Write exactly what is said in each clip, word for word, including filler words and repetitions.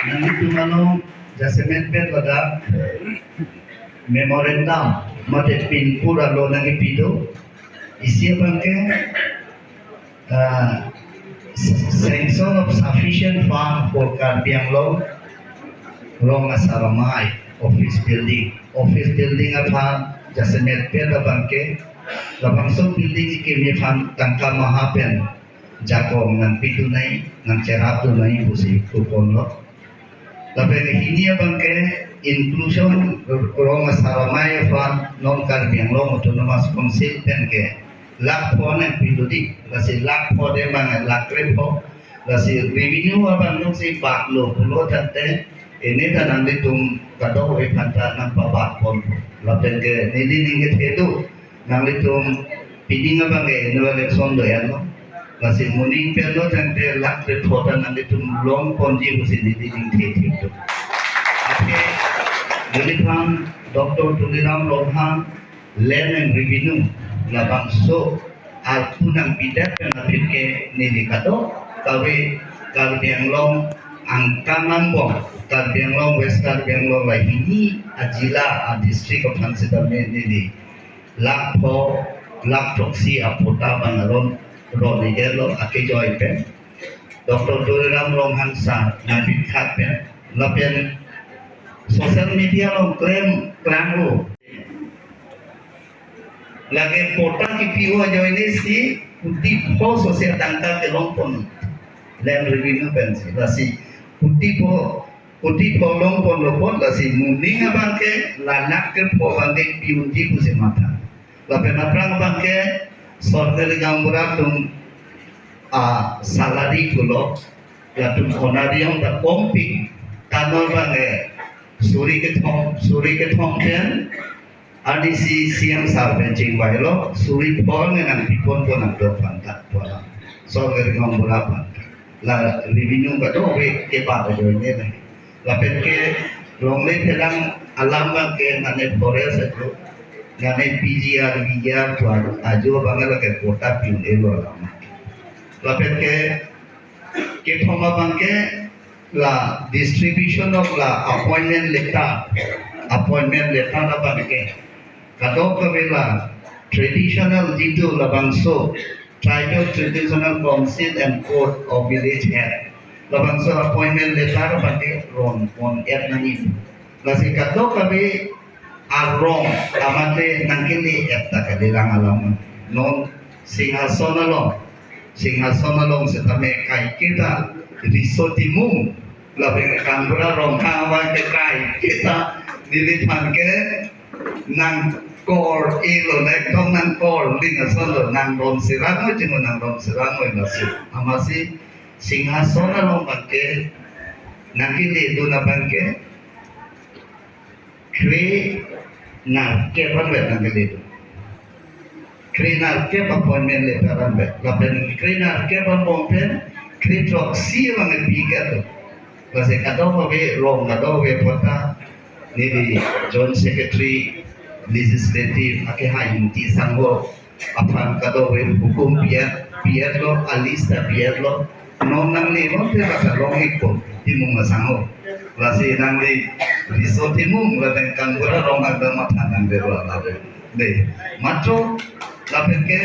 Nanglitum along jasemet bet ladak memorandum mate pinpur alo nangkipi do. Isi abangke, uh, sanction of sufficient fund for Karbi Anglong Rong Asar Amei office building. Office building aphan jasemet bet abangke, labangso building ikimi aphan tangka maha pen jakong nangpidun nai, nangcherapdun nai pusi kuponlo. Lapen hini abangke inclusion Rong Asar Amei aphan non Karbi Anglong Autonomous Council pen ke lakh pho nangpido di, lasi lakh pho de abang lakh krepho, lasi revenue abang nungsi baklo pulo tangte, ini ta nanglitum kadokave aphanta nangpabak pon. Lapen ke neli ning kethe do, nanglitum pining abangke annual election do ya no. Lasi moning pen lo tangte lakh krepho ta nanglitum long ponji pusi neli ning kethe do. Athe, neliphan Doctor Tuliram Ronghang Land and Revenue labangso arpu nangpidet pen aphi ke neli kadokave Karbi Anglong angkang angbong, Karbi Anglong, West Karbi Anglong lahini ajila a-district aphan sitame neli lakh pho, lakh throksi apatta abang aron ron-iklo akejoi pen. Doctor Tuliram Ronghang sir nangpithat pen. Lapen social media along klem klanglo. Lake patta kipi ajoine si kuti pho sose tangka kelong pon. Land revenue pensi. Lasi kuti pho, kuti pho long ponlo pon, lasi moning abangke lakh krepho abangke pi-unji pusi matha. Lapen aphrang abangke sorkari gaonbura atum a-salary pulo, latum honorarium ta kompik, tanor abangke suri kethom, suri kethom pen, R D C C M sir pen chingvailo, suri pho nge nangpipon pon nangdok aphanta pon. Sorkari gaonbura aphanta. La revenue kadokave kebak ajoine le. Lapen ke longle pherang alam abangke nane forest ajo, nane P G R, V G R pu ajo abangke lake patta pi-un-elo alam. Lapen ke kethom abangke la distribution of la appointment letter, appointment letter abangke kadokave la traditional jitu labangso Tribal Traditional Council and Code of Village Head, labangso appointment letter abangke ron pon-et nangji. Lasi kadokave arong amate nangkele-et ta kalilang alam. Non Singhason along, Singhason along setame kaiketa riso timung, lapen gaonbura Ronghang abangke kaiketa neliphan ke nangkor-elo, na ekdom nangkor, ling ason lo, nangron serang noi, chimo nangron serang noi lasi. Amatsi Singhason along abangke nangkeledun abangke kre nerkep anvet nangkeledun. Kre nerkep appointment letter anvet. Lapen kre nerkep anbong pen kre throksi abang pi-iklo. Lasi kadokave rong kadokave patta neli Joint Secretary Legislative akehai Ingti sangho aphan kadokave hukum pi-et, pi-etlo, a-list ta pi-etlo. Non nangle non te mata long-ikpo, timung asangho. Lasi nangli riso timung lapen gaonbura rong agda matha nangdelo alave. De, matro lapen ke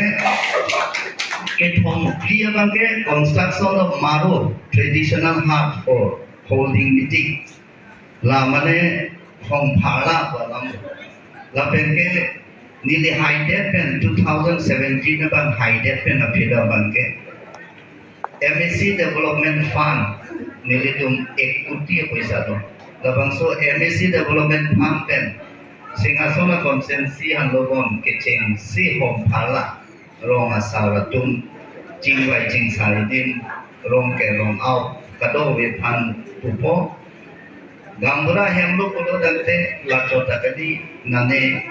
kethom phli abangke construction of Maro traditional hut for holding meeting. La mane hongpharla pu alam. Lapen ke neli haidet pen two thousand seventeen abang haidet pen aphi abangke M A C Development Fund nelitum ek kuti apoisa do. Labangso M A C Development Fund pen Singhason a-constituency anlo bon kechengsi hongpharla rong asar atum chingvai chingsar adim, rong ke rong out kadokave aphan pupo. Gaonbura hemlo pulo tangte lachot ta kali, nane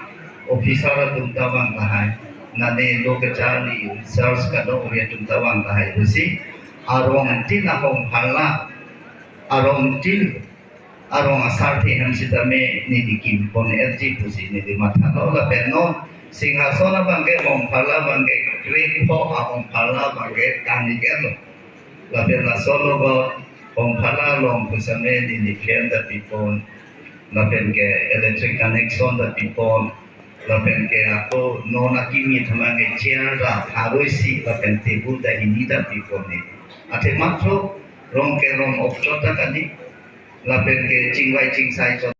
officer atum ta vang tahai, nane lo kacharli research kadokave atum ta vang tahai pusi arong tin ahongpharla, arong tin arong asar the hem sitame neli kim pon-etji pusi neli mathalo. Lapen non Singhason abangke hongpharla abangke kre pho ahongpharla abangke tang-iklo. Lapen laso lo bo Hong phala along pusitame neli fan ta pipon, lapen ke electric connection ta pipon, lapen ke ako non akimi thama ke chair ta pharo isi lapen table ta hini ta pipon ne. Athe matro rong ke rong okchot ta kali, lapen ke chingvai chingsai chot